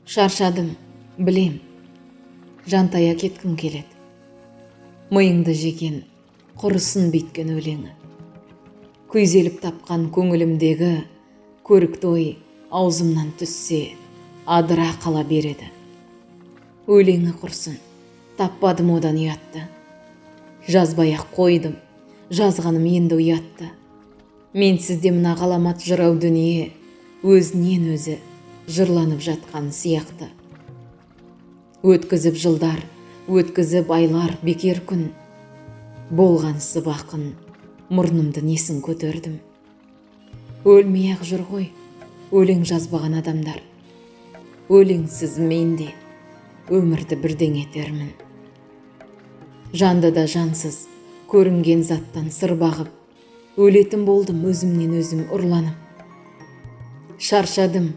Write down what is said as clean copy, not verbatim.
Шаршадым, білем, жантая кеткім келеді. Миыңды жеген құрысын бүйткен өлеңі. Күйзеліп тапқан көңілімдегі көрікті ой аузымнан түссе, адыра қала береді. Өлеңі құрсын, таппадым одан ұятты. Жазбай-ақ қойдым, жазғаным енді ұятты. Менсіз де мына ғаламат жырау дүние өзінен өзі жырланып жатқан сияқты. Өткізіп жылдар, өткізіп айлар, бекер күн. Болғансып ақын, мұрнымды несін көтердім. Өлмей-ақ жүр ғой өлең жазбаған адамдар. Өлеңсіз мен де өмірді бірдеңе етермін. Жанды да жансыз көрінген заттан сыр бағып, өлетін болдым өзімнен өзім ұрланып. Шаршадым.